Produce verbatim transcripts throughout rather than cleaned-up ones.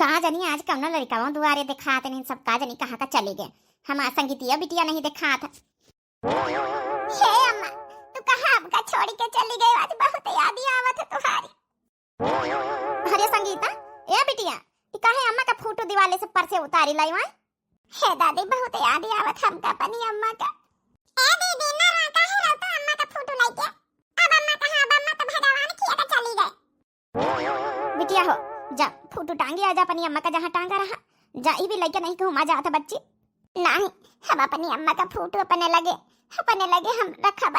का जनी आज कौनो लड़िकावा दुआरे देखात नहीं, सब का जनी कहाँ का चली गए। हमार संगीतिया बिटिया नहीं देखात। हे अम्मा, तू कहाँ हमका छोड़ी के चली गई? आज बहुत याद आवत है तुम्हारी। अरे संगीता, ए बिटिया, ई काहे अम्मा का फोटो दीवाले से पर से उतारी लाई वाई? हे दादी, बहुत याद आवत हमका अपनी अम्मा का। ए दीदी, ना रो, काहे रो तो अम्मा का फोटो लेके? अब अम्मा कहाँ, अब अम्मा तो भगवान किया के चली गए। बिटिया हो, जा फोटो टांगी आ जा अपनी अम्मा का, जहाँ टांगा रहा। जा, ई भी लेके नहीं कहूँ, मजा आता बच्ची। नहीं, हम अपनी अम्मा का फोटो अपने लगे, अपने लगे हम रखब।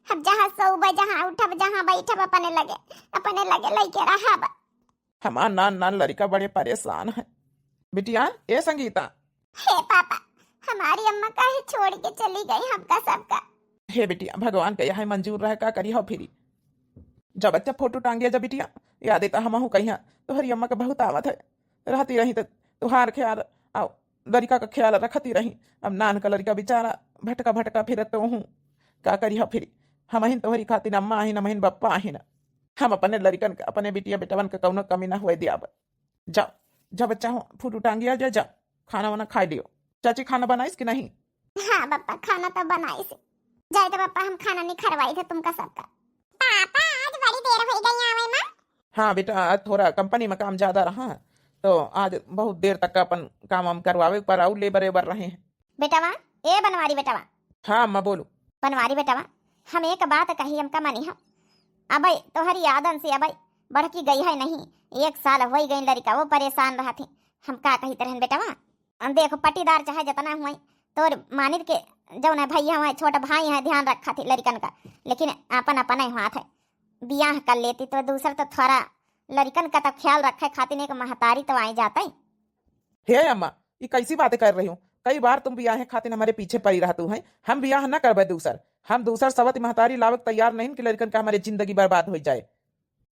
हम जहाँ सोबे, जहाँ उठब, जहाँ बैठब, अपने लगे, अपने लगे लेके रहब। हमार नान नान लड़िका बड़े परेशान है। बिटिया, ए संगीता। हे पापा, हमारी अम्मा काहे छोड़ के चली गई हमका सबका? हे बिटिया, भगवान का यह मंजूर रहे, का करी हो फिरी। जब बच्चा फोटो टांगे जब बिटिया, याद है तो हमहू कहिया, तोहरी अम्मा का बहुत आवत है। रहती रही तो तुहार ख्याल, आओ, लड़िका का ख्याल रखती रही। अब नान का लड़िका बेचारा भटका भटका फिरत तो हूँ, का करी हो फिरी। हमहिन तोहरी खातिर अम्मा आहिन, हमहिन बप्पा आहिन। हम अपने लड़िकन का, अपने बिटिया बेटवन का कौनो कमी ना हुए दियाब। जा, जा बच्चा हो, फोटो टांगिया जा, जा, खाना वाना खाई लियो। चाची खाना बनाइस कि नहीं? हाँ बप्पा, खाना तो बनाइस। जाए तो बप्पा, हम खाना नहीं खरवाई थे तुमका सबका। पापा, आज बड़ी देर हो गई आवे में। हाँ बेटा, आज थोड़ा कंपनी में काम ज्यादा रहा, तो आज बहुत देर तक अपन काम वाम करवावे पर और लेबर वेबर रहे हैं। बेटवा, ए बनवारी बेटवा। हाँ अम्मा, बोलो। बनवारी बेटवा, हम एक बात कही, हमका मानी हो। अबे तोहरी यादन से अबे बढ़की गई है नहीं, एक साल हो गई लड़िका, वो परेशान रहत है। हम का कही तरहन बेटवा, हम देखो पटीदार चाहे जितना हुए, तोर मानित के जौन है भैया हुए, छोटा भाई है, ध्यान रखा थी लड़िकन का, लेकिन अपन अपन ही हाथ है। बियाह कर लेती तो दूसर तो थोड़ा लड़िकन का तो ख्याल रखे खातिर एक महतारी तो आई जाते। हे अम्मा, ये कैसी बातें कर रही हो? कई बार तुम बियाहे खातिर हमारे पीछे पड़ी रहतू हैं। हम बियाह न करबे दूसर, हम दूसर सवत महतारी लावे के तैयार नहीं कि लड़िकन का हमारे जिंदगी बर्बाद हो जाए।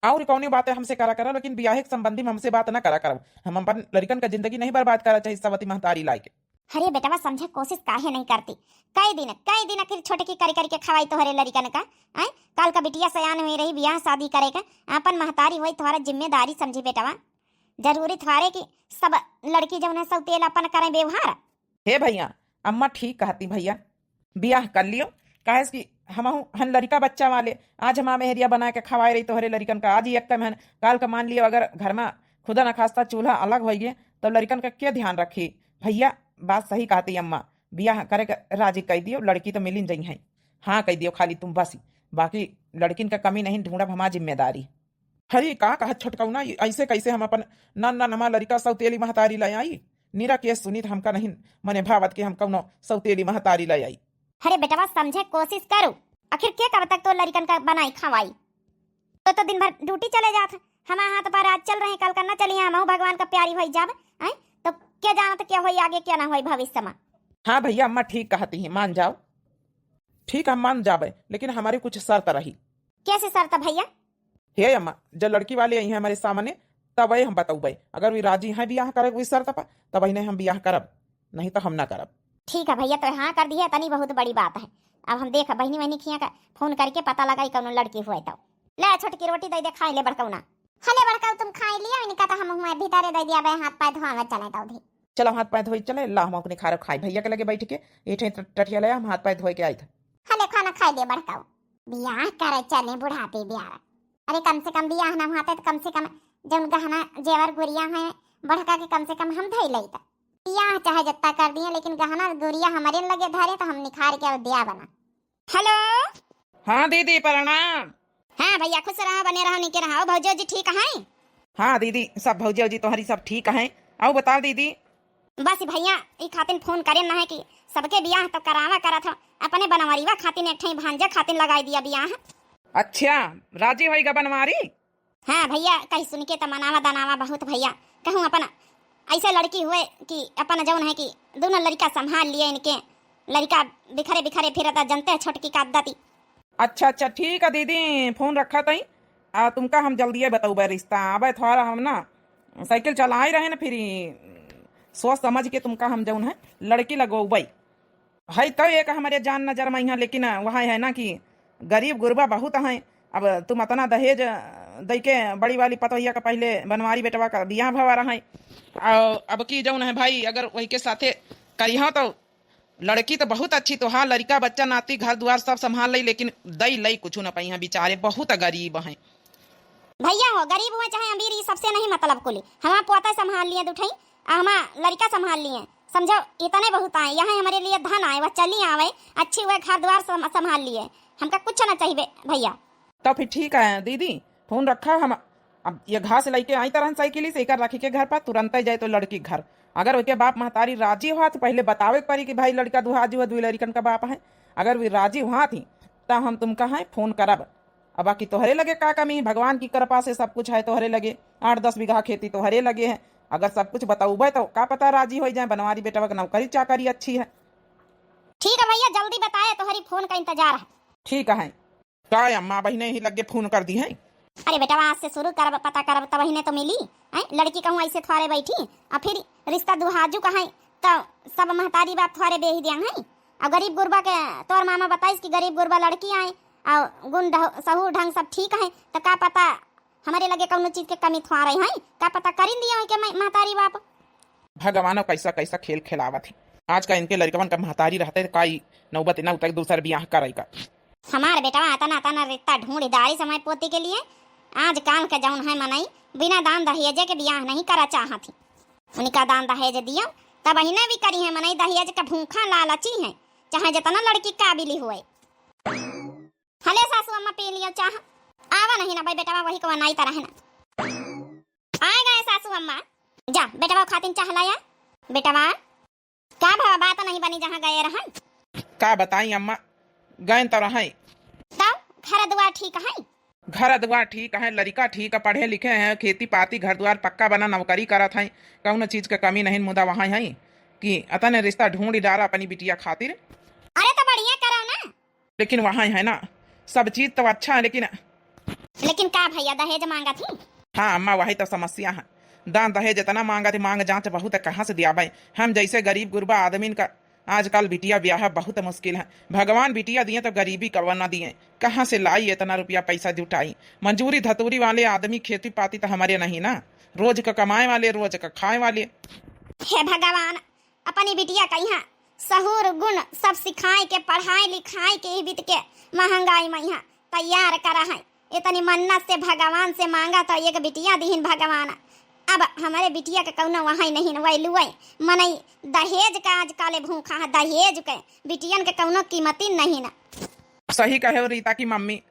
और कौनी बातें हमसे करा करा, लेकिन बियाहे के संबंधी में हमसे बात ना करा करो। हम अपन लड़िकन का जिंदगी नहीं बर्बाद करा चाहिए सवती महतारी लाए के। अरे बेटवा, समझे कोशिश काहे नहीं करती? कई दिन, कई दिन आखिर छोटकी करी करी के खवाई तोहरे लड़िकन का। आय, काल का बिटिया सयान हुई रही, बियाह शादी करे का, अपन महतारी हुई, तोहरा जिम्मेदारी समझी बेटवा। जरूरी थोड़े कि सब लड़की जौन है सौतेल अपन करें व्यवहार। हे भैया, अम्मा ठीक कहती भैया, बियाह कर लियो, काहे से कि हमहू हन लड़िका बच्चा वाले। आज हमार मेहरिया बना के खवाए रही तोहरे लड़िकन का, आज ही एक कम हन, काल का मान लियो अगर घर में खुदा न खास्ता चूल्हा अलग हो गए तो लड़िकन का क्या ध्यान रखी? भैया, बात सही कहती अम्मा, बियाह करे के राजी कह दियो, लड़की तो मिलिन जई है। हाँ कह दियो खाली तुम बस, बाकी लड़किन का कमी नहीं ढूंढब हमार जिम्मेदारी। हरी का कहत छोटकौना, ऐसे कैसे हम अपन नन नन हमार लड़िका सौतेली महतारी ले आई? नीरा के सुनित हमका नहीं मने भावत के हम कौनो सौतेली महतारी ले आई। अरे बेटवा, समझे कोशिश करो, आखिर के कब तक तो लड़िकन का बनाई खवाई? तो, तो दिन भर ड्यूटी चले जात है, हमार हाथ पर आज चल रहे, कल का न चलिए, हमहू भगवान का प्यारी होई जाब। हैं? तो के जानत क्या होई आगे, क्या ना होई भविष्य में। हाँ भैया, अम्मा ठीक कहती हैं, मान जाओ। ठीक, हम मान जाबे, लेकिन हमारी कुछ शर्त रही। कैसे शर्त भैया? हे अम्मा, जब लड़की वाले आई हैं हमारे सामने, तब हम बतौबे। अगर वे राजी हैं बियाह करे कोई शर्त पर, तब इन्हें हम बियाह करब, नहीं तो हम ना करब। ठीक है भैया, तो हाँ कर दिए, इतनी बहुत बड़ी बात है। अब हम देख बहनी वहनी खिया का फोन करके पता लगाई कौनो लड़की हुए तो। ले छोटकी रोटी दे दे, खाई ले बड़कौना। हले बड़काऊ, तुम खाई लियो, इनका तो हम हुए भीतरे दे दिया बे, हाथ पैर धोवे चले तो भी। चलो हाथ पैर धोई चले, ला हम अपने खारो खाई भैया के लगे बैठ के, ये ठे टठिया ले हम हाथ पैर धोए के आई था। हले खाना खाई ले बड़काऊ। बियाह करे चले बुढ़ापे बियाह। अरे कम से कम बियाह ना होते तो कम से कम जौन गहना जेवर गुरिया है बड़का के कम से कम हम धई लेता। बियाह चाहे जत्ता कर दिए लेकिन गहना गुरिया हमारे लगे धरे तो हम निखार के और दिया बना। हेलो। हाँ दीदी प्रणाम। हाँ भैया खुश रहा, बने रहा, निके रहा। भौजी जी ठीक है? हाँ दीदी सब भौजी जी तोहरी सब ठीक है। आओ बताओ दीदी। बस भैया ई खातिर फोन करे ना है कि सबके बियाह तो करावा करा था, अपने बनवरीवा खातिर एक ठे भांजा खातिर लगाई दिया बियाह। अच्छा, राजी होई गा बनवारी? हाँ भैया, कही सुन के त मनावा दनावा बहुत भैया। कहूँ अपन ऐसे लड़की हुए कि अपन जौन है कि दोनों लड़का संभाल लिए इनके, लड़का बिखरे बिखरे फिरता, जनते हैं छोटकी का आदत ही। अच्छा अच्छा ठीक है दीदी, फोन रखा तई, आ तुमका हम जल्दिए बतौबे रिश्ता। आबे थोड़ा हम ना साइकिल चलाए रहे ना, फिर सोच समझ के तुमका हम जौन है लड़की लगौबे। है तो एक हमारे जान नजर में यहाँ, लेकिन वह है ना कि गरीब गुरबा बहुत हैं। अब तुम अतना दहेज दई के बड़ी वाली पतोहिया का पहिले बनवारी बेटवा का बियाह भवा रहै। और अब की जौन है भाई, अगर वही के साथे करिहो तो लड़की तो बहुत अच्छी तोहार, लड़िका बच्चा नाती घर दुआर सब संभाल लई, लेकिन दई लई कुछ न पइहाँ, बेचारे बहुत गरीब हैं। भैया हो, गरीब हुए चाहे अमीर, ई सबसे नहीं मतलब कुली। हमार पोता संभाल लिए दुठई, आ हमार लड़िका संभाल लिए, समझो, इतने बहुत आए। यहाँ हमरे लिए धन आए, वह चली आवे, अच्छी हुए घर दुआर सम-, संभाल लिए, हमका कुछ न चाहिए भैया। तो फिर ठीक है दीदी, फोन रखा, हम अब ये घास लइके आई तरहन साइकिल से, एकर रखी के घर पर, तुरंत ही जाए तो लड़की के घर। अगर ओके बाप महतारी राजी हुआ तो पहिले बतावे के पड़ी कि भाई लड़िका दुहाजू है, दुई लड़िकन का बाप है। अगर वे राजी हुआ थी तो हम तुमका है फोन करब। अब बाकी तोहरे लगे का कमी है, भगवान की कृपा से सब कुछ है तोहरे लगे, आठ दस बीघा खेती तोहरे लगे है। अगर सब कुछ बतौबे तो का पता राजी हो जाए, बनवारी बेटवा के नौकरी चाकरी अच्छी है। ठीक है भैया, जल्दी बताए, तोहरी फोन का इंतजार है। ठीक है। का अम्मा बहिने ही लगे फोन कर दी है? अरे बेटवा, आज से शुरू करब, पता करब, तब बहिने तो मिली। हैं, लड़की कहूँ ऐसे थोड़े बैठी, आ फिर रिश्ता दुहाजू का है, तो सब महतारी बाप थोड़े बेही दिया है। और गरीब गुरबा के तोर मामा बताइस कि गरीब गुरबा लड़की आए, और गुण ढ-, सहूर ढंग सब ठीक है, तो का पता हमरे लगे कौनो चीज के कमी थोड़े है, का पता करिन दिया है के मैं-, महतारी बाप। भगवानो कैसा कैसा खेल खेलावत ही। आज का इनके लड़कवन का महतारी रहते तो का ई नौबत न उतरे दूसर बियाह करे का। हमार बेटवा अतना अतना रिश्ता ढूंढ डारी समय पोती के लिए। आजकल के जौन है मनई बिना दान दहेजे के बियाह नहीं करा चाहत ही। उनका दान दहेज दियो तब ही ना भी करी है मनई, दहेज का भूखा लालची है, चाहे जितना लड़की काबिल हुए। हले सासू अम्मा पी लियो चाह। आवा नहीं ना भाई बेटवा, वही को नाई तरह है ना। आ गए सासू अम्मा। जा बेटवा खातिन चाह लाया। बेटवा, का भवा, बात नहीं बनी जहाँ गए रहन? का बताई अम्मा, गए तो रहन। तब घर दुआर ठीक है? घर दुआर ठीक है, लड़िका ठीक है, पढ़े लिखे हैं, खेती पाती घर दुआर पक्का बना, नौकरी करत हैं, कौनो चीज के कमी नहीं। मुदा वहाँ है कि अतने रिश्ता ढूंढ डारा अपनी बिटिया खातिर। अरे तो बढ़िया करो ना। लेकिन वहाँ है ना, सब चीज तो अच्छा है, लेकिन लेकिन का भैया, दहेज मांगत ही? हाँ अम्मा, वही तो समस्या है। दान दहेज इतना मांगत ही, मांग जांच बहुत है, कहाँ से दियाबे? हम जैसे गरीब गुरबा आदमीन का आजकल बिटिया ब्याह बहुत मुश्किल है। भगवान बिटिया दिए तो गरीबी कवन ना दिए, कहाँ से लाई इतना रुपया पैसा जुटाई? मंजूरी धतूरी वाले आदमी, खेती पाती तो हमारे नहीं ना, रोज का कमाए वाले, रोज का खाए वाले। हे भगवान, अपनी बिटिया का यहाँ सहूर गुण सब सिखाए के, पढ़ाए लिखाए के, ई बीत के महंगाई में यहाँ तैयार करा है। इतनी मन्नत से भगवान से मांगा तो एक बिटिया दीहिन भगवान। अब हमारे बिटिया के कौनो वहाँ नहीं वैलुए। मनई दहेज का आजकल भूखा है, दहेज के बिटियन के कौनो कीमती नहीं ना। सही कहे हो रीता की मम्मी,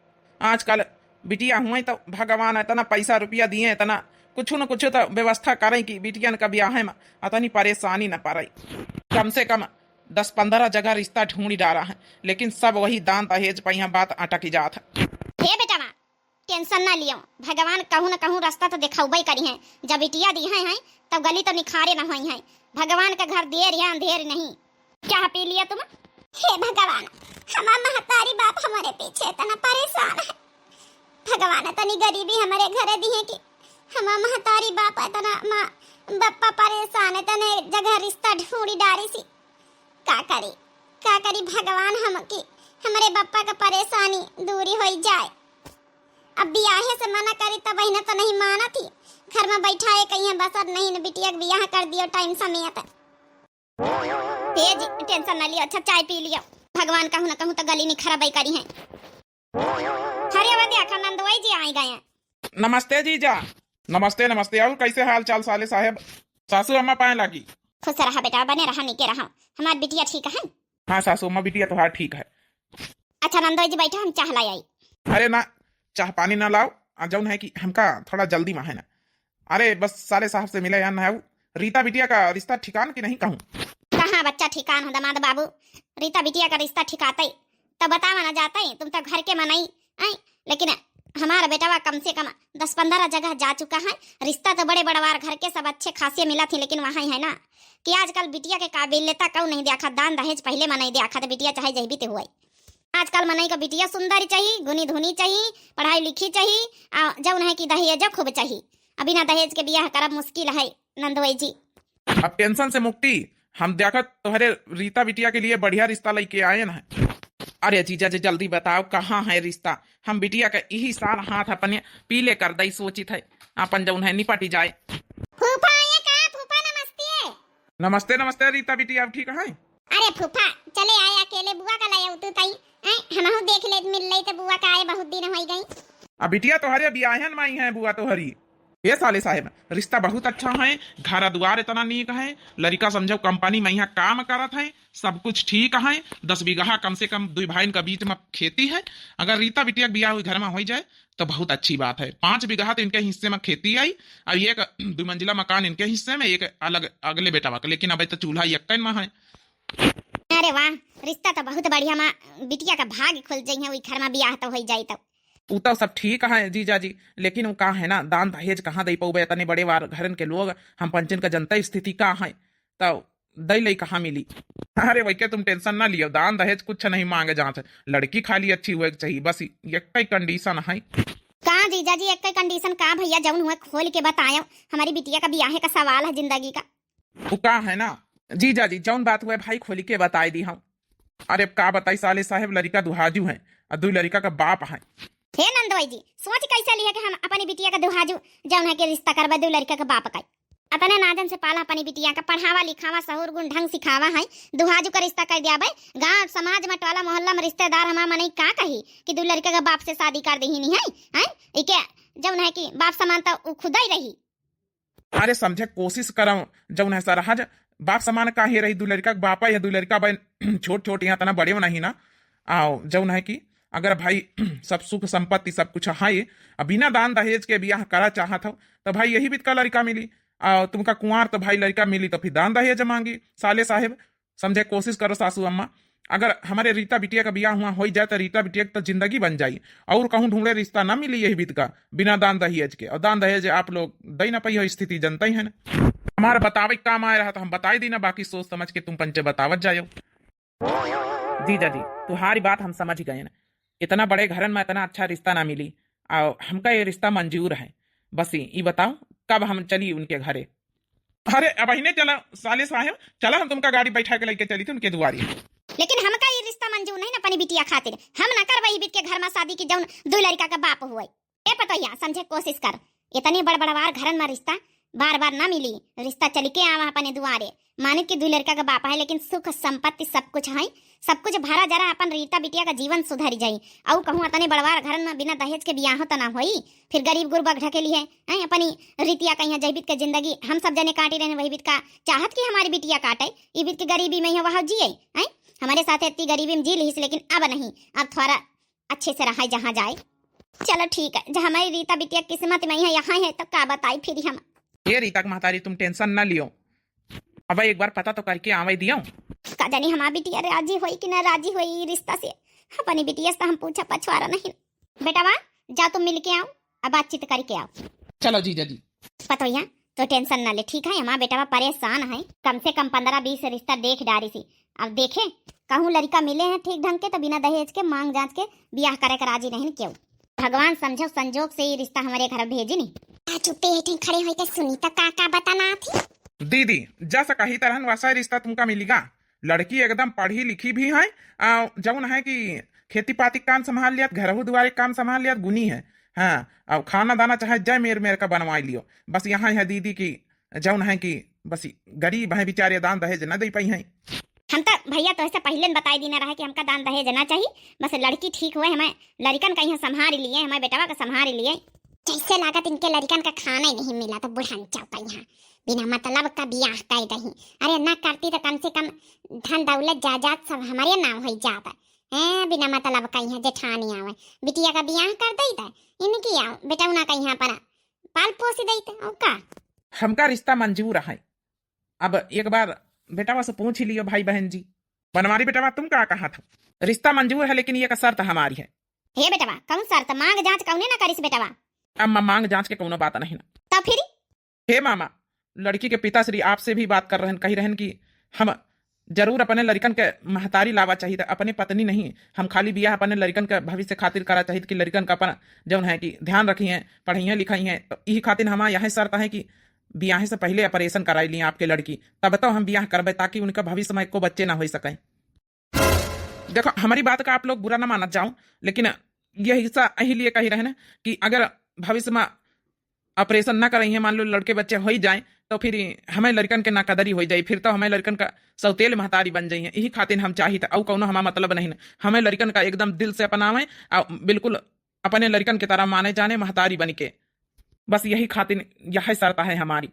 आजकल बिटिया हुए तो भगवान इतना पैसा रुपया दिए, इतना कुछ न कुछ तो व्यवस्था करें कि बिटियन का ब्याह में इतनी परेशानी न पड़े। कम से कम दस पन्द्रह जगह रिश्ता ढूंढ डारा है, लेकिन सब वही दान दहेज पे यहाँ बात अटक जात है। हे बेटवा, टेंशन ना लियो, भगवान कहूँ न कहूँ रास्ता तो दिखौबे करी हैं। जब बिटिया दी हैं, हैं तब गली तो निखारे न हुई हैं। भगवान का घर देर या अंधेर नहीं। चाह पी लिया तुम? हे भगवान, हमार महतारी बाप हमारे पीछे इतना परेशान है। भगवान, इतनी गरीबी हमारे घरे दी है कि हमार महतारी बाप इतना माँ बप्पा परेशान, इतने जगह रिश्ता ढूंढी डारी सी। का करी, का करी भगवान, हम कि हमारे बप्पा का परेशानी दूरी होई जाए। अब बियाहे से मना करी तब बहिना तो नहीं मानत ही। घर में बैठा है कहीं बसर नहीं न, बिटिया के बियाह कर दियो टाइम समेत। ए जी, टेंशन ना लियो, अच्छा चाय पी लियो। भगवान कहूँ ना कहूँ तो गली निखरबे करी हैं। अरे वो देखा नंदोई जी आई गए हैं। नमस्ते जीजा। नमस्ते, नमस्ते। और कैसे हाल चाल साले साहेब? सासू अम्मा पाए लागी। खुश रहा बेटा, बने रहा, निके रहा। हमार बिटिया ठीक है? हाँ सासू अम्मा, बिटिया तोहार ठीक है। अच्छा नंदोई जी बैठा, हम चाह लाई आई। अरे ना, चाह पानी ना लाओ, आ जौन है कि हमका थोड़ा जल्दी में है ना। अरे बस साले साहब से मिले यार ना, रीता बिटिया का रिश्ता ठिकान कि नहीं कहूँ? कहाँ बच्चा ठिकान हो दमाद बाबू, रीता बिटिया का रिश्ता ठिकाते तो बतावा ना जाते, तुम तो घर के मनई आई, लेकिन हमारा बेटवा कम से कम दस पन्द्रह जगह जा चुका है। रिश्ता तो बड़े बड़वार घर के सब अच्छे खासे मिला थी, लेकिन वहाँ है ना कि आजकल बिटिया के काबिलियता कऊ नहीं देखा, दान दहेज पहले मनई देखा तो बिटिया चाहे जही बीते हुए। आजकल मनई का बिटिया सुंदर चाहिए, गुनी धुनी चाहिए, पढ़ाई लिखी चाहिए, आ जौन है कि दहेज खूब चाहिए। अब बिना दहेज के बियाह करब मुश्किल है नंदोई जी। अब टेंशन से मुक्ति, हम देखत तोहरे रीता बिटिया के लिए बढ़िया रिश्ता लेके आए हैं। अरे जीजा जी, जल्दी बताओ, कहाँ है रिश्ता? हम बिटिया का इही साल हाथ अपने पीले कर दई सोचित है, अपन जौन है निपटी जाए। फूफा, ये का फूफा, नमस्ते। नमस्ते, नमस्ते रीता बिटिया, अब ठीक है? अरे फूफा, चले आए अकेले, बुआ का लाए तू तई। हैं, हमहू देख ले, मिल ले तो बुआ का आए, बहुत दिन होइ गई। अब बिटिया तोहरे बियाहन में आई है बुआ तोहरी। ए साले साहेब, रिश्ता बहुत अच्छा है, घर दुआर इतना नीक है, लड़िका समझो कंपनी में यहाँ काम करत है, सब कुछ ठीक है। दस बीघा कम से कम दुई भाईन का बीच में खेती है। अगर रीता बिटिया के बियाह हुई घर में हो जाए तो बहुत अच्छी बात है। पाँच बीघा तो इनके हिस्से में खेती आई, और एक दो मंजिला मकान इनके हिस्से में, एक अलग अगले बेटवा के, लेकिन अब तो चूल्हा यक्कन में है। अरे वाह, रिश्ता तो बहुत बढ़िया, माँ बिटिया का भाग खुल जाई है, वही घर में बियाह तो हो जाए तो। उ तो सब ठीक है जीजा जी, लेकिन वो का है ना, दान दहेज कहाँ दे पौबे इतने बड़े वार घरन के लोग, हम पंचन का जनता स्थिति का है, तो दे ले कहाँ मिली? अरे वैके तुम टेंशन ना लियो, दान दहेज कुछ नहीं मांगे जात है, लड़की खाली अच्छी हुए के चाहिए, बस एक ही कंडीशन है। का जीजा जी, एक ही कंडीशन का भैया, जौन हुआ खोल के बतायो, हमारी बिटिया का बियाहे का सवाल है जिंदगी का। वो का है ना जीजा जी, जौन बात हुए भाई खोल के बताए दी हम। अरे अब का बताई साले साहेब, लड़िका दुहाजू है और दो लड़िका का बाप है। हे नंदोई जी, सोच कैसे लिहे कि हम अपनी बिटिया का दुहाजू जौन है के रिश्ता करबे दो लड़िका के बाप का? अतने नाजन से पाला अपनी बिटिया का, पढ़ावा लिखावा, सहूर गुण ढंग सिखावा है, दुहाजू का रिश्ता कर दियाबे। गांव समाज में टोला मोहल्ला में रिश्तेदार हमार मनई का कही कि दो लड़िका के बाप से शादी कर दीही नहीं है, हैं? इके जौन है कि बाप समान तो उ खुदा ही रही। अरे समझे कोशिश करम, जौन है सरहज बाप समान काहे रही, दू लड़िका के बापा या दू लड़िका बहन छोट छोट यहाँ तना बड़े नहीं ना। आओ जौन है कि अगर भाई सब सुख संपत्ति सब कुछ है, अब बिना दान दहेज के बियाह करा चाहत हो तो भाई यही बीत का लड़िका मिली, आ तुमका कुंवार तो भाई लड़िका मिली तो फिर दान दहेज मांगी साले साहेब। समझे कोशिश करो सासू अम्मा, अगर हमारे रीता बिटिया का बियाह हुआ हो जाए तो रीता बिटिया की तो जिंदगी बन जाई, और कहूँ ढूंढे रिश्ता ना मिली यही बीत का बिना दान दहेज के। और दान दहेज आप लोग दे ना पाई हो, स्थिति जनता ही है ना। हमारे बतावे के काम आए रहा तो हम बताई दी ना, बाकी सोच समझ के तुम पंचे बतावत जायो। जीजा जी, तुम्हारी बात हम समझ गए ना, इतना बड़े घरन में इतना अच्छा रिश्ता ना मिली, और हमका ये रिश्ता मंजूर है। बस ये बताओ कब हम चली उनके घरे? अरे अब अहिने चला साले साहेब, चला हम तुमका गाड़ी बैठा के लेके चली थी उनके दुआरी। लेकिन हमका ये रिश्ता मंजूर नहीं ना अपनी बिटिया खातिर, हम ना करबे ई बीत के घर में शादी की जौन दो लड़िका का बाप हुए। ए पतोहिया, समझे कोशिश कर, इतने बड़ बड़वार घरन में रिश्ता बार बार ना मिली, रिश्ता चल के आवा अपने दुआरे। मानित कि दू लड़िका का बाप है लेकिन सुख संपत्ति सब कुछ है, सब कुछ भरा जरा अपन रीता बिटिया का जीवन सुधर जाई। और कहूँ अतने बड़वार घरन में बिना दहेज के बियाह तो ना होई, फिर गरीब गुरबा ढकेली है, हैं? अपनी रीतिया कहीं जैबित के जिंदगी हम सब जने काटी रहन, वही बीत का चाहत कि हमारी बिटिया काटे, ई बीत के गरीबी में ही वह जिए, हैं? हमारे साथ इतनी गरीबी में जी लिहिस लेकिन अब नहीं, अब थोड़ा अच्छे से रहा जहाँ जाए। चलो ठीक है, जब हमारी रीता बिटिया किस्मत में है यहाँ है तो का बताई फिर हम। ये रीता के महतारी तुम टेंशन ना लियो, अब एक बार पता तो करके आवे दियो। का जानी हमार बिटिया राजी होई कि ना राजी होई ई रिश्ता से, अपनी बिटिया से तो हम पूछा पछवारा नहीं। बेटवा, जाओ तुम मिल के आओ, अब बातचीत करके आओ। चलो जीजा जी। पतोहिया, तो टेंशन ना ले, ठीक है? हमार बेटवा परेशान है, कम से कम पन्द्रह बीस रिश्ता देख डारी सी। अब देखे, कहूँ लड़िका मिले हैं ठीक ढंग के तो बिना दहेज के मांग जांच के बियाह करे के राजी नहीं क्यों। भगवान समझो संजोग से ये रिश्ता हमारे घर भेजी नहीं। आ चुप्पे हेठे खड़े होई के सुनी तो का का बताना थी। दीदी, जैसा कही तरहन वैसा ही रिश्ता तुमका मिलेगा। लड़की एकदम पढ़ी लिखी भी है, आ, जौन है कि खेती पाती काम संभाल लिया, घरहू दुआरे काम संभाल लिया, गुनी है। हाँ, और खाना दाना चाहे जय मेर मेर का बनवाई लियो। बस यहाँ है दीदी की जौन है कि बस गरीब है बेचारे, दान दहेज न दे पाई हैं। हम तो भैया तोहसे पहिले न बताई दीना रहे कि हमका दान दहेज ना चाही, बस लड़की ठीक हुए, हमें लड़िकन का यहाँ संभाल लिए, हमें बेटवा का संभाल लिए। जैसे लागत इनके लड़िकन का खाना ही नहीं मिला तो बुढ़न चौका यहाँ बिना मतलब का बियाह कर दही। अरे ना करती तो कम से कम धन दौलत जायदाद सब हमारे नाम हो जाता। हैं, बिना मतलब का यहाँ जेठानी आवे, बिटिया का बियाह कर दई त इनकी आओ, बेटौना का यहाँ पर पाल पोस दई त, और का? हमका रिश्ता मंजूर है। अब एक बार बेटवा से पूछ ही लियो भाई बहन जी। बनवारी बेटवा, तुम का कहा था? रिश्ता मंजूर है, लेकिन ये का शर्त हमारी है। हे बेटवा, कौन शर्त? मांग जांच कौने ना करिस बेटवा? अम्मा, मांग जांच के कौनो बात नहीं ना। तब फिर? हे मामा, लड़की के पिताश्री आपसे भी बात कर रहन, कही रहन कि हम जरूर अपने लड़िकन के महतारी लावा चाहित, अपने पत्नी नहीं। हम खाली बियाह अपने लड़िकन के भविष्य खातिर करा चाहित कि लड़िकन का अपन जौन है कि ध्यान रखिहें, पढ़िहें लिखइहें। तो यही खातिर हमार यह शर्त है कि बियाहे से पहिले ऑपरेशन कराई ली आपके लड़की, तब तो हम बियाह करबे, ताकि उनका भविष्य में एको बच्चे ना हो सके। देखो, हमारी बात का आप लोग बुरा ना मानत जाओ, लेकिन यही सा यही लिए कही रहे ना कि अगर भविष्य में ऑपरेशन ना करइहें, मान लो लड़के बच्चे होइ जाए, तो फिर हमें लड़कन के ना कदरी होइ जाई, फिर तो हमें लड़कन का सौतेल महतारी बन जाइए। यही खातिर हम चाहित, अउ कौनो हमार मतलब नहीं ना, हमें लड़कन का एकदम दिल से अपनावें और बिल्कुल अपने लड़कन के तरह माने जाने महतारी बन के। बस यही खातिर यह शर्त है हमारी,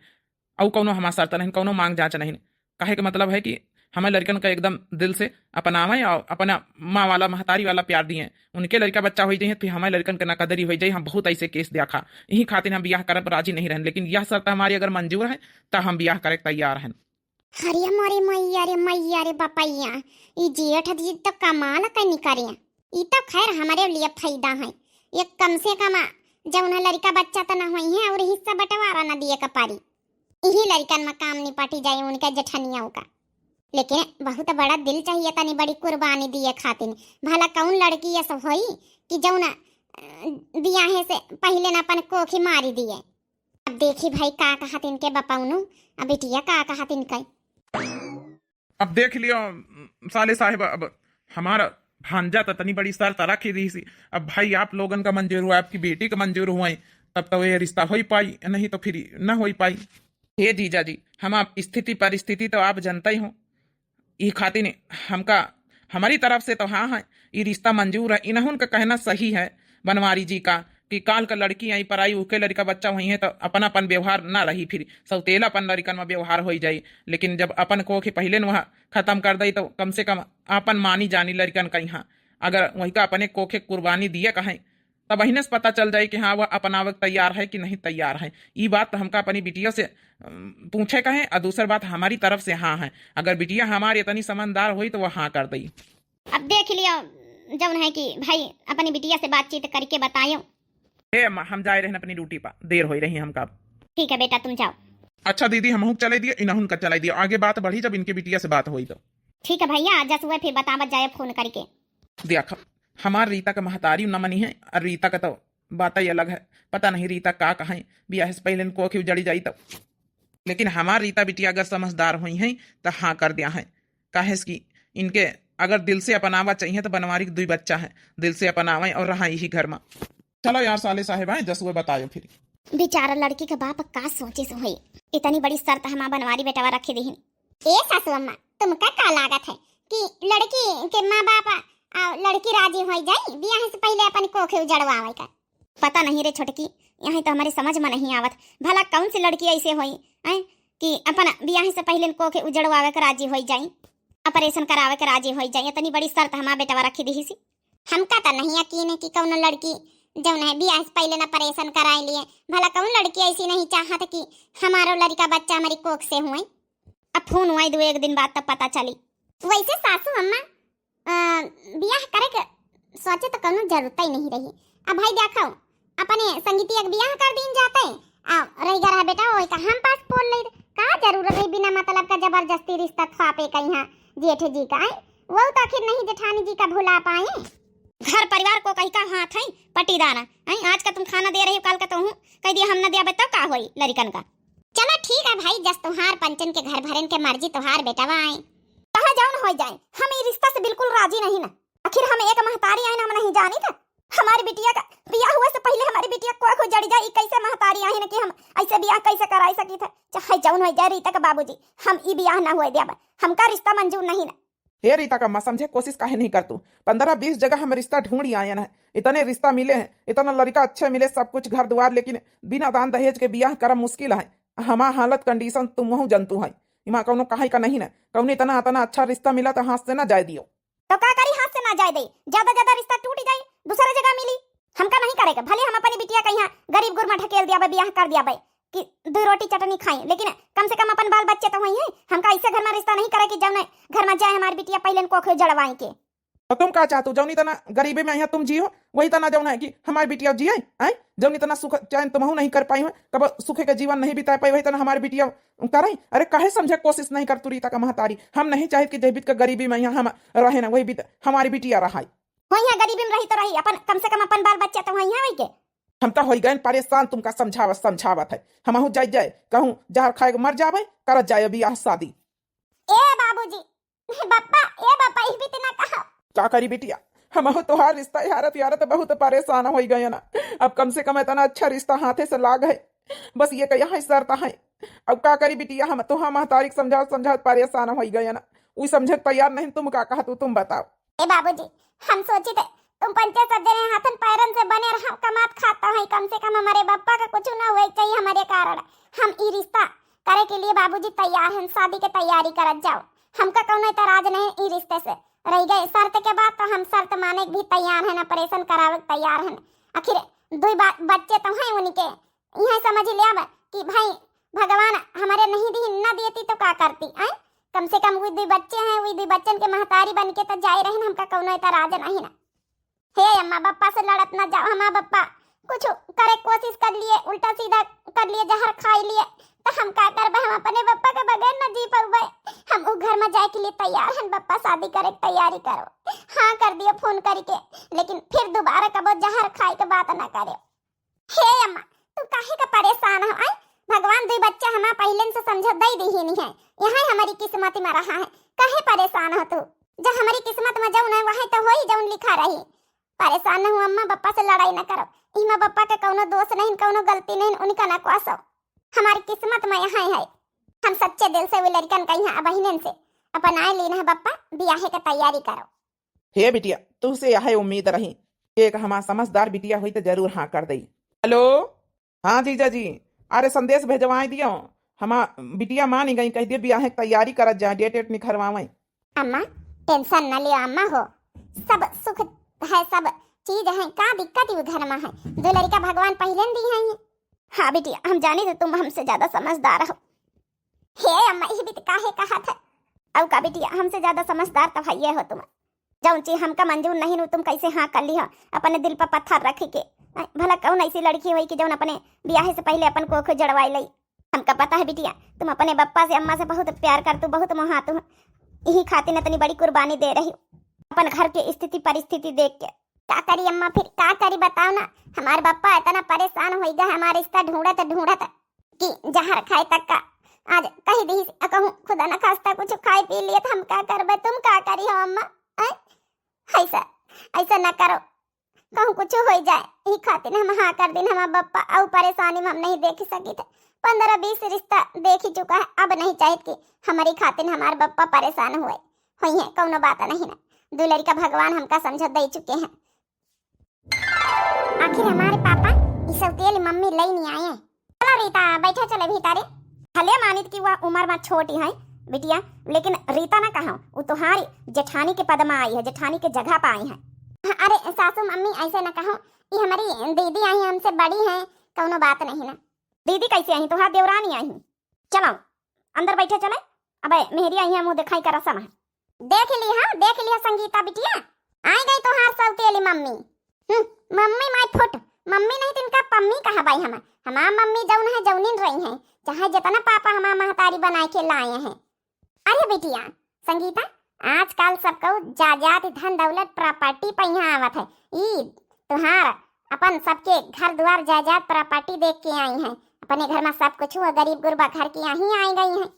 अउ कौनो हमार शर्त नहीं, कौनो मांग जांच नहीं। कहे के मतलब है कि हमें लड़कन का एकदम दिल से अपनावें और अपना माँ वाला महतारी वाला प्यार दिए। उनके लड़का बच्चा होइ जाइए, फिर हमें लड़कन के ना कदरी होइ जाए। हम बहुत ऐसे केस देखा, यही खातिर हम बियाह करे पर राजी नहीं रहन, लेकिन यह शर्त हमारी अगर मंजूर है तो हम बियाह करे के तैयार हैं। अरे मोरे मैया रे, मैया रे बपैया, ई जेठ जी तो कमाल कनी करे। ई तो खैर हमरे लिए फायदा है, एक कम से कम जौन है लड़का बच्चा तो ना होई है और हिस्सा बंटवारा ना दिए के पारी। इही लड़कन में काम निपटी जाए उनके जेठनिया का। लेकिन बहुत बड़ा दिल चाहिए, तनी बड़ी कुर्बानी दिए खातिर। भला कौन लड़की ऐसा होई कि जौन, अ, बियाहे से पहले न अपन कोखी मारी दिए। अब देखी भाई का कहत इनके बपौनू, अब बिटिया का कहत इनके। अब देख लियो, साले साहेब, अब हमारा भांजा तो तनी बड़ी शर्त रखी दी सी। अब भाई आप लोगन का मंजूर हुआ, आपकी बेटी का मंजूर हुआ, तब तो ये रिश्ता हो ही पाई, नहीं तो फिर ना हो ही पाई। हे जीजा जी, हम आप स्थिति परिस्थिति तो आप जानते ही हो, ई खातिर हमका हमारी तरफ से तो हाँ है, ई रिश्ता मंजूर है। इनहुन का कहना सही है बनवारी जी का कि काल का लड़की आई पराई, उके लड़का बच्चा हुई है तो अपन अपन व्यवहार ना रही, फिर सौतेलापन लड़कन में व्यवहार हो जाई। लेकिन जब अपन कोखे पहले न वह खत्म कर दई तो कम से कम अपन मानी जानी लड़कन का यहाँ। अगर वही का अपने कोखे कुर्बानी दिए कहें तब अहिने से पता चल जाई कि हाँ, वह अपनावे के तैयार है कि नहीं तैयार है। ई बात तो हमका अपनी बिटिया से, अम, पूछे का है, और दूसर बात हमारी तरफ से हाँ है। अगर बिटिया हमारी इतनी समझदार होई तो वह हाँ कर दई। अब देख लियो, जौन है कि भाई अपनी बिटिया से बातचीत करके बतायो। ए अम्मा, हम जाए रहन अपनी ड्यूटी पर, देर हो रही हमका। ठीक है बेटा, तुम जाओ। अच्छा दीदी, हमहू चले दिए, इनहुन का चले दिए, आगे बात बढ़ी जब इनके बिटिया से बात होई तो। ठीक है भैया, जसुए फिर बतावत जाए फोन करके। देख, हमार रीता का महतारी न मनी है, और रीता का तो बात ही अलग है। पता नहीं रीता का कहें, बियाह से पहले इनको आँखें उजड़ी जाई तब। लेकिन हमार रीता बिटिया अगर समझदार हुई हैं तो हाँ कर दिया है। काहे से कि इनके अगर दिल से अपनावा चाहिए तो बनवारी के दुई बच्चा है, दिल से अपनावे और रहा यही घर में। चलो यार साले साहेब आए, जसुए बतायो फिर। बेचारा लड़की के बाप का सोचे से होई, इतनी बड़ी शर्त हमार बनवारी बेटवा रखी दीहिन। ए सासू अम्मा, तुमका का लागत है कि लड़की के माँ बाप आ लड़की राजी हो जाई बियाह से पहले अपन कोखे उजड़वावे का? पता नहीं रे छोटकी, यहाँ तो हमारे समझ में नहीं आवत। भला कौन सी लड़की ऐसे होई, हैं, कि अपन बियाह से पहले कोखे उजड़वावे के राजी हो जाई, ऑपरेशन करावे के राजी हो जाई? इतनी बड़ी शर्त हमार बेटवा रखी दीहिसी। हमका तो नहीं यकीन है कि कौनो लड़की जौन है बियाह से पहले न ऑपरेशन कराए लिए। भला कौन लड़की ऐसी नहीं चाहत कि हमारो लड़का बच्चा हमारी कोख से हुए। अब फोन हुआ दो एक दिन बाद तब पता चली। वैसे सासू अम्मा, अ, बियाह करे के सोचे तो कौनो जरूरत ही नहीं रही। अब भाई देखो, अपने संगीतिया के बियाह कर दीन जाते, आ रह गया रहा बेटा, वही का हम पास पोल ले, का जरूरत रही बिना मतलब का जबरदस्ती रिश्ता थापे का यहाँ जेठ जी का, आए? वो तो आखिर नहीं जेठानी जी का भुला पाए। घर परिवार को कहीं का हाथ है पटीदार, हैं? आज का तुम खाना दे रही हो, काल का तो हूँ कह दिया हम न दिया, बताओ का होई लड़कन का। चलो ठीक है भाई, जस तुहार पंचन के घर भरन के मर्जी तुहार बेटवा आए। चाहे जौन हो जाए, हम ई रिश्ता से बिल्कुल राजी नहीं ना। आखिर हम एक महतारी आए ना, हम नहीं जानी था। हमारी बिटिया का बियाह हुए से पहले हमारी बिटिया कोख उजड़ जाए, ई कैसे महतारी आए ना कि हम ऐसे बियाह कैसे कराई सकी थे? चाहे जौन हो जाए रीता का बाबूजी, हम ई बियाह ना हुए दिया, हमका रिश्ता मंजूर नहीं ना। हे रीता का माँ, समझे कोशिश काहे नहीं कर तू? पन्द्रह बीस जगह हम रिश्ता ढूंढ आयन है, इतने रिश्ता मिले हैं, इतना लड़का अच्छे मिले, सब कुछ घर द्वार, लेकिन बिना दान दहेज के बियाह करब मुश्किल है। हमार हालत कंडीशन तुम वहू जनतू है। इमा कौनो कहे का नहीं ना, कौनो इतना, इतना अच्छा रिश्ता मिला तो हाथ से ना जाए दियो। तो का करी, हाथ से ना जाए दे, ज्यादा ज्यादा रिश्ता टूट जाए, दूसरा जगह मिली। हमका नहीं करेगा, भले हम अपनी बिटिया का यहाँ गरीब गुरमा ढकेल दिया बे, बियाह कर दिया बे कि दो रोटी चटनी खाई, लेकिन कम से कम अपन बाल बच्चे तो हुई हैं। हमका ऐसे घर में रिश्ता नहीं करे कि जौने घर में जाए हमारी बिटिया पहले कोखे जड़वाई के। तो तुम का चाहतू, जौनी तना गरीबी में यहाँ तुम जियो, वही तना जौन है कि हमारी बिटिया जिए, हैं? जौनी तना सुख चैन तुमहू नहीं कर पाई हो, कब सुखे के जीवन नहीं बिता पाई, वही तना हमारी बिटिया करे। अरे काहे समझे कोशिश नहीं कर तू रीता का महतारी? हम नहीं चाहित कि जय बीत का गरीबी में यहाँ हम रहे ना, वही बीत हमारी बिटिया रहाई। हो यहाँ गरीबी में रही तो रही, अपन कम से कम अपन बाल बच्चे तो वहीं है वही के। हम तो हो गए परेशान तुमका समझावत समझावत है। हमहू जाए जाए कहूँ जहर खाए के मर जावे, करत जाए बियाह शादी। ए बाबूजी, बप्पा, ए बप्पा, ई भी तना कहा। का करी बिटिया, हमहू तोहार रिश्ता यारत यारत बहुत परेशान होइ गए ना। अब कम से कम इतना अच्छा रिश्ता हाथे से लाग है, बस ये कहिया है शर्त है। अब का करी बिटिया, हम तोहार महतारी के समझावत समझावत परेशान होइ गए ना, उ समझे के तैयार नहीं। तुम का कहत हो, तुम बताओ। ए बाबूजी, हम सोचित है तुम पंचे सज्जने हाथन पैरन से बने और हम कमात खाता है, कम से कम हमारे बप्पा का कुछ ना हुए चाहिए हमारे कारण। हम ई रिश्ता करे के लिए बाबूजी तैयार हैं, शादी के तैयारी करत जाओ, हमका कौनो एतराज नहीं ई रिश्ते से। रह गए शर्त के बात, तो हम शर्त माने के भी तैयार हैं, ऑपरेशन करावे के तैयार हैं। आखिर दुई बा-, बच्चे तो हैं उनके, इहे समझ लेब कि भाई भगवान हमरे नहीं दी, ना देती तो का करती, आय? कम से कम वी दुई बच्चे हैं, वी दुई बच्चन के महतारी बन के तो जाए रहे ना, हमका कौनो एतराज नहीं ना। हे अम्मा, बप्पा से लड़त ना जाओ, हमार बप्पा कुछ करे कोशिश कर लिए, उल्टा सीधा कर लिए, जहर खाई लिए, तो हम का करबे? हम अपने बप्पा के बगैर ना जी पउबे। हम उ घर में जाए के लिए तैयार हैं, बप्पा शादी करे के तैयारी करो, हाँ कर दियो फोन करके, लेकिन फिर दोबारा कबो जहर खाए के बात ना करे। हे अम्मा, तू काहे का परेशान हो? आय, भगवान दुई बच्चा हमार पहिलेन से समझा दई दीहिन है, यहाँ हमारी किस्मत में रहा है, काहे परेशान हो तू? जब हमारी किस्मत में जौन है वही तो होई जौन लिखा रही। परेशान न हो अम्मा, बप्पा से लड़ाई न करो, इमा बप्पा के कौनो दोष नहीं, कौनो गलती नहीं, उनका न कोसो। हमारी किस्मत में यहाँ है, हम सच्चे दिल से वे लड़कन का यहाँ बहिनन से अपनाए लीन है बप्पा, बियाहे के तैयारी करो। हे बिटिया, तुहसे यह उम्मीद रही, एक हमार समझदार बिटिया हुई तो जरूर हाँ कर दई। हेलो, हाँ जीजा जी, अरे संदेश भेजवाए दियो, हमार बिटिया मानी गई, कह दियो बियाहे के तैयारी करत जाए, डेट एट निखरवावे। अम्मा, टेंशन न लियो अम्मा हो, सब सुख है, सब चीज है, का दिक्कत यू घर में है? दो लड़का भगवान पहले न दी है। हाँ बिटिया, हम जानी तो तुम हमसे ज्यादा समझदार हो। हे अम्मा, यह भी तो काहे कहा था? अब का बिटिया, हमसे ज्यादा समझदार तो भैया हो तुम। जौन चीज हमका मंजूर नहीं, उ तुम कैसे हाँ कर ली हो अपने दिल पर पत्थर रख के? भला कौन ऐसी लड़की हुई कि जौन अपने ब्याह से पहले अपन कोख जड़वाई लई? हमका पता है बिटिया, तुम अपने बप्पा से, अम्मा से बहुत प्यार करतू, बहुत मोहातू, यही खातिर इतनी बड़ी कुर्बानी दे रही हो अपन घर के स्थिति परिस्थिति देख के। का करी अम्मा, फिर का करी बताओ ना, हमार बप्पा इतना परेशान होई गए हमार रिश्ता ढूंढत ढूंढत कि जहर खाए तक का आज कही दी, कहूँ खुदा न खास्ता कुछ खाए पी लिए तो हम का करबे, तुम का करी हो अम्मा? ऐ? ऐसा, ऐसा न करो, कहूँ कुछ हो जाए, ई खातिर हम हाँ कर दिन। हमार बप्पा अउ परेशानी में हम नहीं देख सकित। पंद्रह बीस रिश्ता देख ही चुका है, अब नहीं चाहित कि हमारी खातिर हमार बप्पा परेशान हुए। होई है, कौनो बात नहीं ना, दो लड़का भगवान हमका समझ दे चुके हैं। आखिर हमारे पापा ई सौतेली मम्मी लई नहीं आए। चला रीता, बैठा चले भीतरे। भले मानित कि वह उम्र में छोटी है बिटिया, लेकिन रीता ना कहा, वो तुम्हारी जेठानी के पद में आई है, जेठानी के जगह पर आई है। अरे सासू मम्मी ऐसे ना कहो, ये हमारी दीदी आई है, हमसे बड़ी है, कौनो बात नहीं ना। दीदी कैसे आई? तुम्हार देवरानी आई। चलो अंदर बैठे चले। अबे मेहरिया यहाँ मुँह दिखाई का रसम है। देख ली हाँ, देख लिया संगीता बिटिया, आई गई तोहार सौतेली मम्मी। हम्म, मम्मी माई फुट, मम्मी नहीं तो इनका पम्मी कहा बाई हम। हमार मम्मी जौन है जौनिन रही है, चाहे जितना पापा हमार महतारी बनाए के लाए हैं। अरे बिटिया संगीता, आजकल सबको जायदाद धन दौलत प्रॉपर्टी पे यहाँ आवत है। ई तुहार अपन सबके घर द्वार जायदाद प्रॉपर्टी देख के आई हैं, अपने घर में सब कुछ हुआ, गरीब गुरबा घर की यहीं आई गई हैं।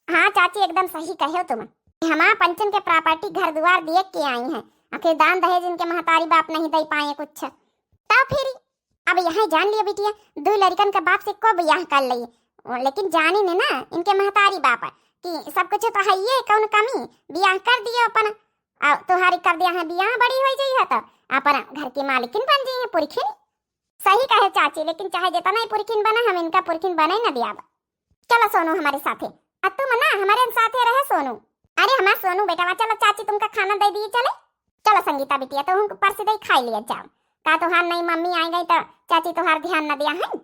हाँ चाची, एकदम सही कहे हो तुम। हमार पंचन के प्रॉपर्टी घर द्वार देख के आई हैं, आखिर दान दहेज इनके महतारी बाप नहीं दे पाए कुछ। तब फिर अब यह जान लियो बिटिया, दो लड़कन के बाप से को बियाह कर लई, लेकिन जानी ने ना इनके महतारी बाप कि सब कुछ तो है, ये कौन कमी, बियाह कर दियो अपन। आ तुहारी कर दिया है बियाह, बड़ी हो जाई है तो अपन घर की मालकिन बन जाई है, पुरखिन। सही कहे चाची, लेकिन चाहे जितना ही पुरखिन बना, हम इनका पुरखिन बने न दियाब। चलो सोनू हमारे साथे, आ तुम ना हमारे साथे रहे सोनू। अरे हमार सोनू बेटवा, चलो चाची तुमका खाना दे दी, चले। चलो संगीता बिटिया, तो हम पर्स दे खाई लिया जाओ। का तुहार नई मम्मी आई गई तो चाची तुहार ध्यान न दिया है?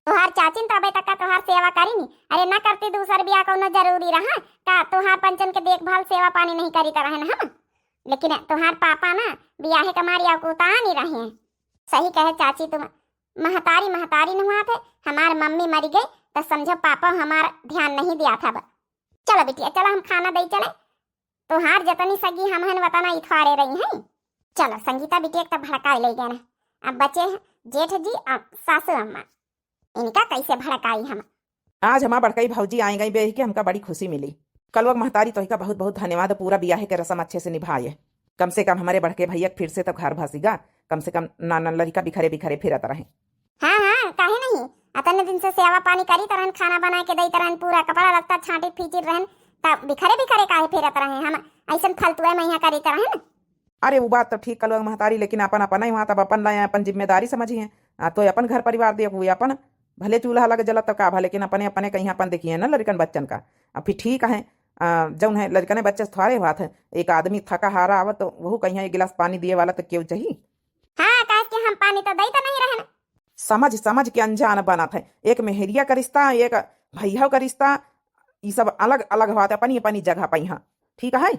तुहार चाचिन तो अबे तक का तुहार सेवा करी नी। अरे ना करती दूसर बियाह कौनो जरूरी रहा का? तुहार पंचन के देखभाल सेवा पानी नहीं करी तरह हम? लेकिन तुहार पापा ना बियाहे के मारी अकुता नहीं रहे हैं। सही कहे चाची तुम, महतारी महतारी नुआ थे, हमार मम्मी मरी गई तो समझो पापा हमार ध्यान नहीं दिया था। अब चलो बिटिया, चलो हम खाना दे चले। तुहार जतनी सगी हम हन वतना इथवारे रही हैं। चलो संगीता बिटिया के तो भड़काए ले गए ना। अब बचे हैं जेठ जी और सासू अम्मा, इनका कैसे भड़काई हम? आज हमार बड़कई भौजी आए गई बेह के हमका बड़ी खुशी मिली। कलुआ महतारी तोहिका बहुत बहुत धन्यवाद, पूरा बियाहे के रस्म अच्छे से निभाए। कम से कम हमरे बड़के भैया के फिर से तो घर भसिगा, कम से कम ना, ना लड़िका बिखरे बिखरे फिरत रहे। हाँ, हाँ, काहे नहीं? अतने दिन से सेवा पानी करीत रहन, खाना बनाए के देत रहन, पूरा कपड़ा लत्ता छांटित फीचित रहन, तब बिखरे बिखरे काहे फिरत रहे? हम ऐसन फलतुए में यहाँ करीत रहन। अरे, वो बात तो ठीक कलवा महतारी, लेकिन अपन अपन है वहाँ, तब अपन लाए अपन जिम्मेदारी समझी है। आ, तो अपन घर परिवार देख हुए अपन, भले चूल्हा लग जलत तो का भा, लेकिन अपने अपने कहीं अपन देखिए ना लड़कन बच्चन का। अब फिर ठीक है, आ, जौन है लड़कने बच्चे से थोड़े बात है, एक आदमी थका हारा आवत तो वहू कहीं एक गिलास पानी दिए वाला तो केहू चाहिए। हाँ, काहे कि हम पानी तो दई तो नहीं रहन। समझ समझ के अनजान बनत है, एक मेहरिया का रिश्ता, एक भैया का रिश्ता, ई सब अलग अलग बात, अपनी अपनी जगह पे यहाँ ठीक है।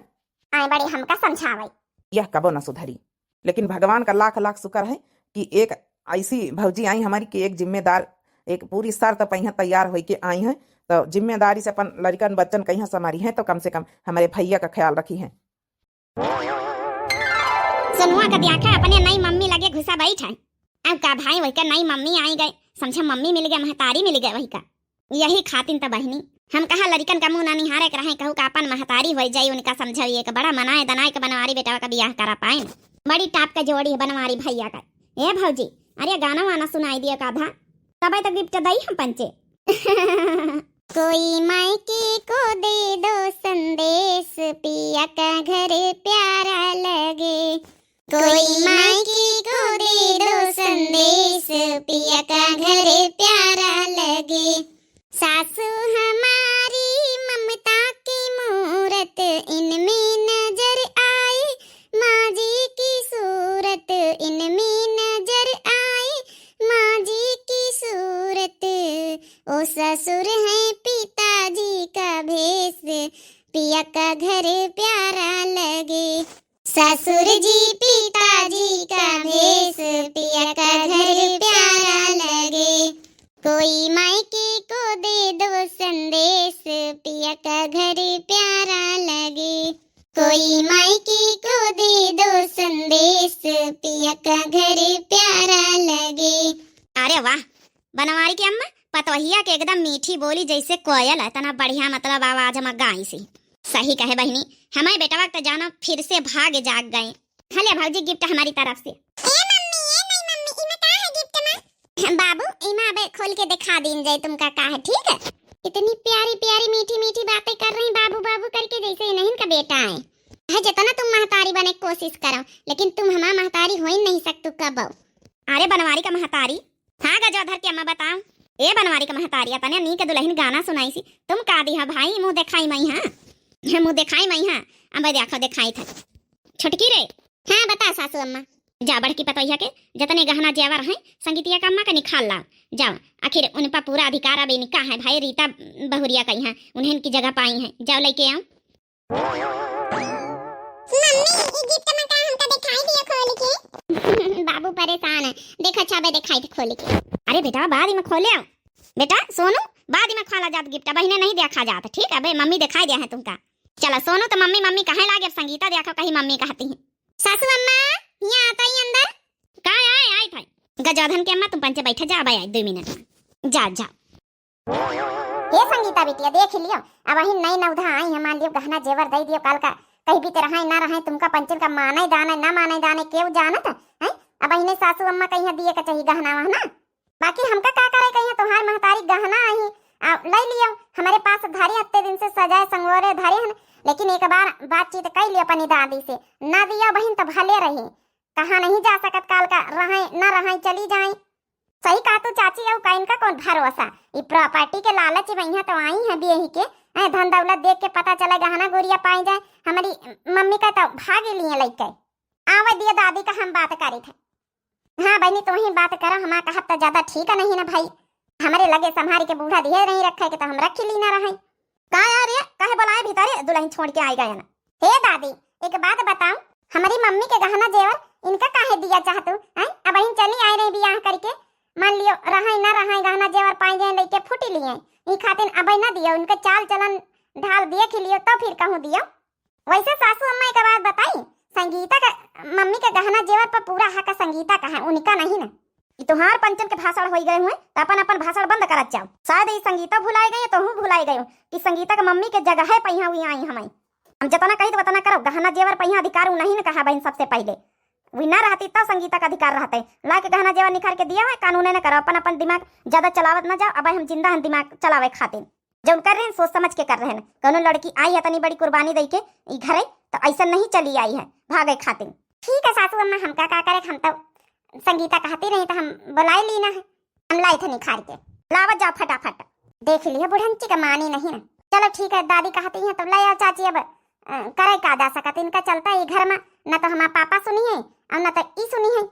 आए बड़े हमका समझावे। यह कबो न सुधरी, लेकिन भगवान का लाख लाख शुक्र है कि एक ऐसी भौजी आई हमारी कि एक जिम्मेदार, एक पूरी शर्त पे यहाँ तैयार होई के आई हैं, तो जिम्मेदारी से अपन लड़कन बच्चन कहीं संभारी हैं, तो कम से कम हमारे भैया का ख्याल रखी हैं। सोनुआ का देखा अपने नई मम्मी लगे घुसा बैठ है। अब का भाई, वही का नई मम्मी आई गए, समझा मम्मी मिल गए, महतारी मिल गए वही का। यही खातिन त बहिनी, हम कहा लड़िकन का मुँह ना निहारे के रहे, कहू का अपन महतारी होई जाई, उनका समझाई एक बड़ा मनाए दनाए के बनवारी बेटवा का बियाह करा पाए। बड़ी टाप का जोड़ी है बनवारी भैया का। ए भौजी, अरे गाना वाना सुनाई दिया का धा, तबे तो गिफ्ट दई हम पंचे। कोई मायके को दे दो संदेश, पिया का घर प्यारा लगे। कोई मायके को दे दो संदेश, पिया का घर प्यारा लगे। सासू हमारी ममता की मूरत, इनमें नजर आए माँ जी की सूरत, इनमें नजर आए माँ जी की सूरत। ओ ससुर है पिताजी का भेष, पिया का घर प्यारा लगे। ससुर जी पिताजी का भेष, पिया का घर प्यारा लगे। कोई मायके को दे दो संदेश, पिया का घर प्यारा लगे। कोई मायके को दे दो संदेश, पिया का घर प्यारा लगे। अरे वाह, बनवारी की अम्मा, पतोहिया के एकदम मीठी बोली जैसे कोयल है, इतना बढ़िया मतलब आवाज में गाई सी। सही कहे बहिनी, हमारे बेटवा के तो जानो फिर से भाग जाग गए। हले भौजी गिफ्ट हमारी तरफ से। ए मम्मी, ए नहीं मम्मी, इमा का है गिफ्ट में? बाबू, इमा अबे खोल के दिखा दीन जाए तुमका का है, ठीक है? इतनी प्यारी प्यारी मीठी मीठी बातें कर रही बाबू बाबू करके, जैसे इन्हीं का बेटा है। है जितना तुम महतारी बने कोशिश करो, लेकिन तुम हमार महतारी हो ही नहीं सकतू कबो। अरे बनवारी का महतारी, हाँ गजोधर के अम्मा बताओ। ए बनवारी का महतारी, तने नी के दुल्हन गाना सुनाई सी, तुम का दी हा भाई, मुँह दिखाई मई हाँ, मुँह दिखाई मई हाँ। अब देखो दिखाई था छोटकी रे। हाँ बता सासू अम्मा। जा बड़की पतोहिया के जतने गहना जेवर हैं संगीतिया का अम्मा का निकाल लाओ। जाओ, आखिर उन पर पूरा अधिकार अब इनका है भाई, रीता बहुरिया का यहाँ उन्हें इनकी जगह पाई है, जाओ लेके आओ। मम्मी, ई गिफ्ट में का हमका दिखाई दियो खोल के? बाबू परेशान है, देखो अच्छा बे दिखाई दे खोल के। अरे बेटा बाद में खोले आओ। बेटा सोनू, बाद में खोला जात गिफ्ट, बहिने नहीं देखा जात, ठीक है बे, मम्मी दिखाई दिया है तुमका। चला सोनू तो मम्मी मम्मी कहे लागे, अब संगीता देखो कहीं मम्मी कहती है। सासू अम्मा, यहाँ आता ही अंदर। का आए, आए था। गजोधन के अम्मा तुम पंचे बैठे जा, अब आए दो मिनट में। जा, जा। हे संगीता बिटिया, देख लियो, अब अही नई नवधा आई है, मान लियो गहना जेवर दे दियो, काल का कहीं भी ते रहाई ना रहाई, तुमका पंचन का माने दाने ना माने दाने केव जानत है? अब अही नहीं सासू अम्मा कहीं दिए के चाहिए गहना वहना। बाकी हमका का करे कहीं, तुम्हार महतारी गहना आई आ, ले लियो, हमारे पास धरे हत्ते दिन से सजाए संगोरे धरे हन, लेकिन एक बार बातचीत कर लियो अपनी दादी से, ना दियो बहिन तो भले रही, कहाँ नहीं जा सकत, काल का रहाई ना रहाई चली जाए। सही कहा तू चाची, अउ का इनका कौन भरोसा, ई प्रॉपर्टी के लालच में यहाँ तो आई है बियही के, ऐ धन दौलत देख के पता चले गहना गुरिया पाई जाए, हमारी मम्मी का तो भाग ही लिए लइके। आवे दिया दादी का हम बात करी थे। हाँ बहनी, तू ही बात करो, हमार कहब तो ज्यादा ठीक नहीं ना भाई, हमारे लगे संभारी के बूढ़ा दिए नहीं रखे के तो हम रख ही ली ना रहे। का यार ये, काहे बोलाए भीतरे, दुल्हन छोड़ के आई गए ना। हे दादी, एक बात बताओ, हमारी मम्मी के गहना जेवर इनका काहे दिया चाहतू? हैं? अब इन चली आए रही बियाह करके, मान लियो रहाई ना रहाई गहना जेवर पाए जाए लइके फूटी लिए, ई खातिर अब ना दियो, उनके चाल चलन ढाल देख लियो तो फिर कहूँ दियो। वैसे सासू अम्मा एक बात बताई, संगीता का मम्मी के गहना जेवर पर पूरा हक संगीता का है, उनका नहीं ना। ई तोहार पंचन के भाषण होई गए हुए, तो अपन अपन भाषण बंद करत जाओ। शायद ई संगीता भुलाई गई, तोहू भुलाई गयो कि संगीता के मम्मी के जगह है पहिया हुई आई हमें। हम जतना कही तो वतना करो, गहना जेवर पहिया अधिकार उ नहीं न कहा बहिन सबसे पहिले। वही ना रहती तब संगीता का अधिकार रहते। ला के गहना जेवर निखार के दिया है, कानून न करो, अपन अपन दिमाग ज्यादा चलावत ना जाओ। अब हम जिंदा हैं दिमाग चलावे खातिर, जौन कर रहे हैं सोच समझ के कर रहे हैं। कौनो लड़की आई है इतनी बड़ी कुर्बानी दे के ई घरे, तो ऐसा नहीं चली आई है भागे खातिर। ठीक है सासू अम्मा, हमका का करे, हम तो संगीता कहती रही तो हम बुलाई ली ना है। हम लाई थे निखार के, लावत जाओ फटाफट। देख लिया बुढ़ंची का मानी नहीं ना। चलो ठीक है, दादी कहती हैं तो ले आओ चाची, अब अ, करे का जा सकत, इनका चलता है घर में, न तो हमार पापा सुनी है और न तो ई सुनी है।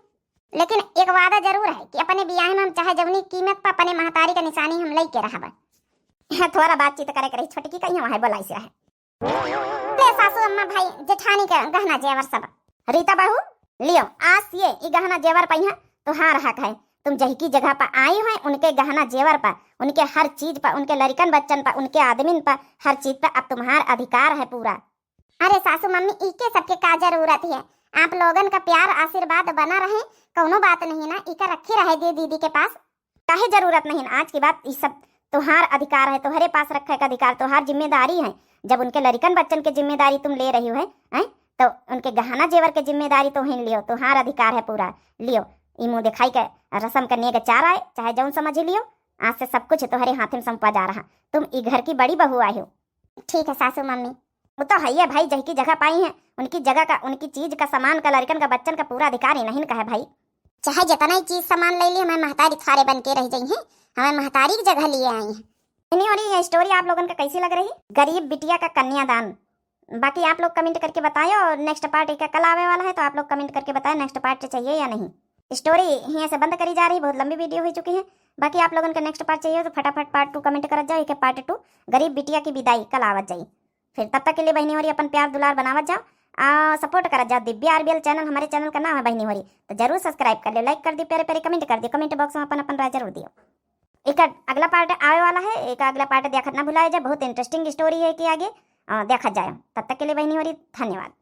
लेकिन एक वादा जरूर है कि अपने बियाह में हम चाहे जौनी कीमत पर अपने महतारी का निशानी हम लेके रहब। हाँ, थोड़ा बातचीत करे के रही, छोटकी कहीं वहाँ बोलाई से रहे। ले सासू अम्मा भाई जेठानी के गहना जेवर सब। रीता बहू, लियो, आज से ई गहना जेवर पहिया तुहार हक है। तुम जहिकी जगह पर आई हो, उनके गहना जेवर पर, उनके हर चीज पर, उनके लड़िकन बच्चन पर, उनके आदमिन पर, हर चीज पर अब तुम्हार अधिकार है पूरा। अरे सासू मम्मी, इके सबके का जरूरत है? आप लोगन का प्यार आशीर्वाद बना रहे, कौनो बात नहीं ना, इका रखे रहे दे दीदी के पास। काहे जरूरत नहीं, आज के बाद ई सब तोहार अधिकार है, तोहरे पास रखे का अधिकार, तोहार जिम्मेदारी है। जब उनके लड़िकन बच्चन के जिम्मेदारी तुम ले रही हो, हैं, तो उनके गहना जेवर के जिम्मेदारी तो हिन लियो, तोहार अधिकार है पूरा। लियो, ई मुँह दिखाई के रसम के नेग चार आए, चाहे जौन समझ लियो, आज से सब कुछ तोहरे हाथे में सौंपा जा रहा। तुम ई घर की बड़ी बहू आई हो। ठीक है सासू मम्मी। वो तो है ये भाई, जहिकी जगह पाई है, उनकी जगह का, उनकी चीज का, सामान का, लड़िकन का, बच्चन का पूरा अधिकार ही नहीं कहे भाई। चाहे जितना ही चीज सामान ले ली, हमें महतारी थारे बन के रह जाई है, हमें महतारी की जगह लिए आई है। नहीं, और ये स्टोरी आप लोगन का कैसी लग रही? गरीब बिटिया का कन्यादान। बाकी आप लोग कमेंट करके बताएं, और नेक्स्ट पार्ट एक कल आवे वाला है, तो आप लोग कमेंट करके बताएं नेक्स्ट पार्ट चाहिए या नहीं। स्टोरी यहीं से बंद करी जा रही, बहुत लंबी वीडियो हो चुकी है। बाकी आप लोगन का नेक्स्ट पार्ट चाहिए तो फटाफट पार्ट टू कमेंट करत जाओ, एक पार्ट टू गरीब बिटिया की विदाई कल आवत जाई। फिर तब तक के लिए बहनी होरी अपन प्यार दुलार बनावत जाओ, आ सपोर्ट करत जाओ। दिव्या आरबीएल चैनल हमारे चैनल का नाम है बहनी होरी, तो जरूर सब्सक्राइब कर लियो, लाइक कर दियो, प्यारे प्यारे कमेंट कर दियो, कमेंट बॉक्स में अपन अपन राय जरूर दियो। एक अगला पार्ट आवे वाला है, एक अगला पार्ट देखत ना भुलाए जाए, बहुत इंटरेस्टिंग स्टोरी है कि आगे आ, देखत जाए। तब तक के लिए बहनी होरी धन्यवाद।